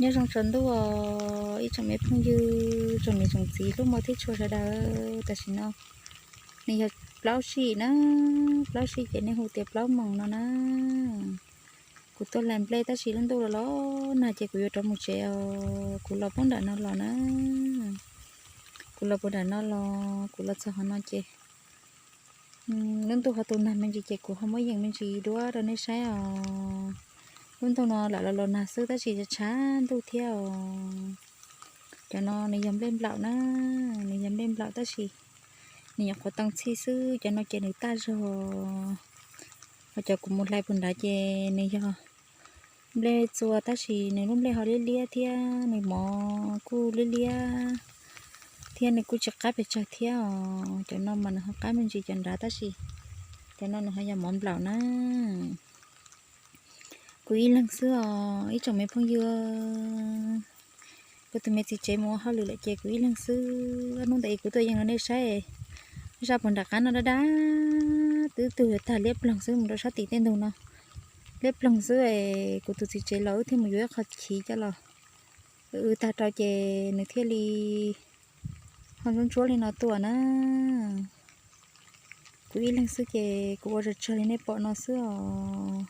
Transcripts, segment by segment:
Nyob zoo tsaus ntuj os ib tsoom me phooj ywg, tsoom niam tsoom txiv hlub mos thiab tshua sawv daws. Tam sim no nws yog plaub sij na, plaub sij ces nej hu tias plaub moos no na. Kuv tuaj hlais nplej tab sis lub ntuj los los nag ces kuv yuav rov mus tsev os. Kuv los puag nram no los na, kuv los puag nram no los, kuv los txog qhov no ces lub ntuj ho tu nag me ntsis ces kuv ho muab yees me ntsis dua rau nej saib os. Lub ntuj no lam los los nag xwb tab sis tshav ntuj thiab os. Cov no nws yog nplej nplaum na, nws yog nplej nplaum tab sis nws nyuam qhuav tau txhij xwb, cov no ces nws taj zog. Ho cov kuv mus hlais puag nrad ces nws yog nplej txua tab sis nws lub nplej ho liab liab thiab nws mov kuj liab liab thiab nws kuj tsis qab pes tsawg thiab os. Cov no mas nws ho qab me ntsis cov nrad tab sis cov no nws ho yog mov nplaum na. Kuv ib leeg xwb os ib tsoom me phooj ywg. Kuv tus me txiv tsev mus ua hauj lwm lawm ces kuv ib leeg xwb. Hnub ntawd kuv tuaj yees rau nej saib, zaj puag nram qab no dab dab twb tug yuav tag liab ploog xwb mus rau sab tim tej ntug no. Liab ploog xwb es kuv tus txiv tsev los wb thiaj mus yuav ib qho chiv coj los wb tag rau ces nws thiaj li ho ntsuab ntsuab li no tuaj na. Kuv ib leeg xwb ces kuv ua zog tsawg li nej pom no xwb os.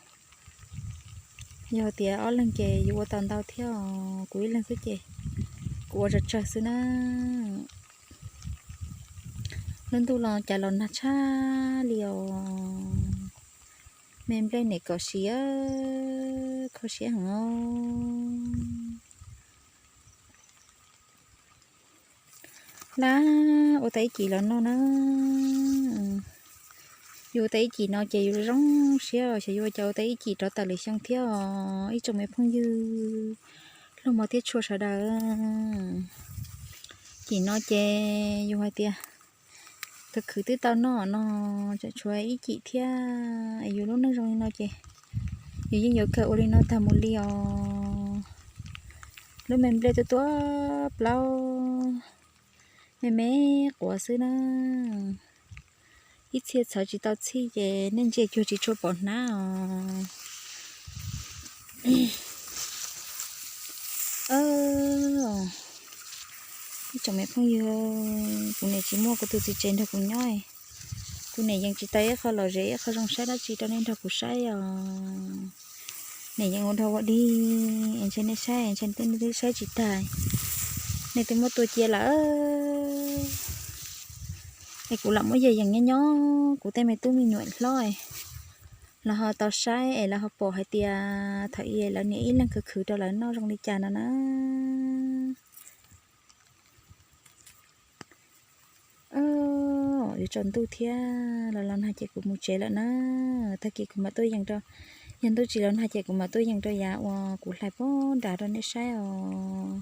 Yog tias ob leeg ces yuav ua tau ntau thiab os, kuv ib leeg xwb ces kuv ua zog tsawg xwb na. Lub ntuj los cas los nag tshaj li os. Me nplej nim kom siav, kho siab heev os. Lab ua tau ib cim los noj na. Yus ua tau ib cim no ces yus zoo siab xyov yus ua cas ua tau ib cim rov tawm lwm xyoo thiab os ib tsoom me phooj ywg hlub mos thiab tshua sawv daws. Cim no ces yus hais tias khwv khwv twb tau noj no, tshuav ib cim thiab es yus lub neej zoo li no ces yus yeej yuav kawg ua li no tag mus li os. Lub me nplej tuaj tuaj plaub me me quav xwb na. Ib txhia txhawv tsis tau txhij ces nej ntsia cuag tsis tshua pom hnab os. Ib tsoom me phooj ywg, kuv niam tsis muaj kuv tus txiv tsev nrog kuv nyob, kuv niam yeej tsis tau ib qho lom zem ib qho zoo saib dab tsi rau nej nrog kuv saib os. Niam yeej ua dog ua dig es ntshe nej saib es ntshe nej twb saib tsis tag, nej twb muab tua cia lawm. Es kuv lam muab yog yees nyob nyob kuv tej me tub me nyuam hlob los ho tau saib es lawv ho pom hais tias thaum ub lawv niam ib leeg khwv khwv rau lawv noj zoo li cas no na. Yuav tsaus ntuj thiab los los nag ces kuv mus tsev lawm na. Tag kis kuv mam tuaj yees rau, yog ntuj tsis los nag ces kuv mam tuaj yees rau yav uas kuv hlais puag nrad rau nej saib os.